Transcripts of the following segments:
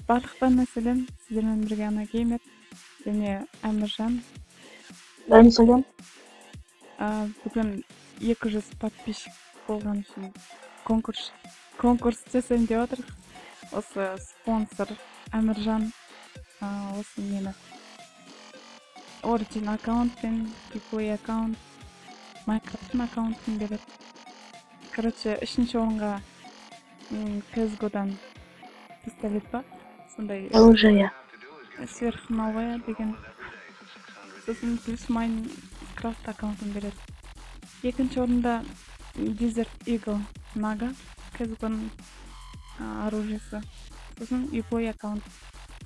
Барлықтарына сәлем, сіздермен бірге Ана Геймер және Әміржан. Бәріне сәлем. Бүгін 200 подписчик болған үшін конкурс жасайын деп жатырмыз. Осы спонсор Әміржан, осы нені Origin аккаунтпен, Uplay аккаунт, Minecraft аккаунтын береді. Короче, үшінші орынға CSGO-дан пистолет па? Сондай Оружие. Сверхновая деген. Сосын плюс Minecraft аккаунтын береді. Екінші орында Desert Eagle Naga, CSGO-ның оружиесі. Сосын Uplay аккаунт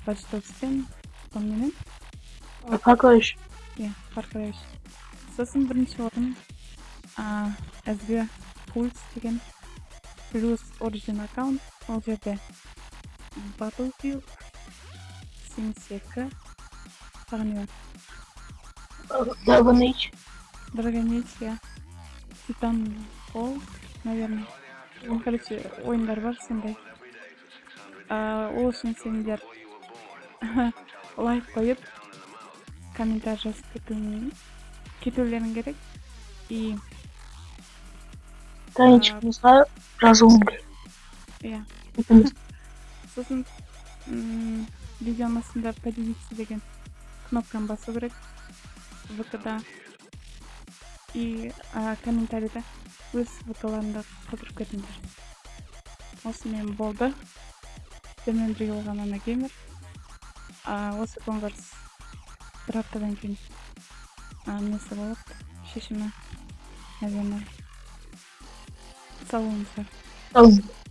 Watch Dogs-пен, соныменен Far Cry 3. Иә, Far Cry 3. Сосын бірінші орын СГ Пульс деген, плюс Origin аккаунт, ол жерде Battlefield 72, тағы не бар? Dragon Age. Dragon Age, иә. Titanfall, наверное. Короче, ойындар бар сондай. Ол үшін сендер лайк қойып, комментарий жазып кетулерің керек. И Страничкамызға жазуың керек. Иә. Өтінеміз. Сосын видеоның астында «Поделиться» деген кнопканы басу керек ВК-да. И комментарийда өз ВК-ларыңды қалдырып кетіңдер. Осымен болды. Сіздермен бірге болған Ана Геймер. Осы конкурс бір аптадан кейін несі болады, шешімі, наверное. Сау болыңыздар. Сау болыңыздар.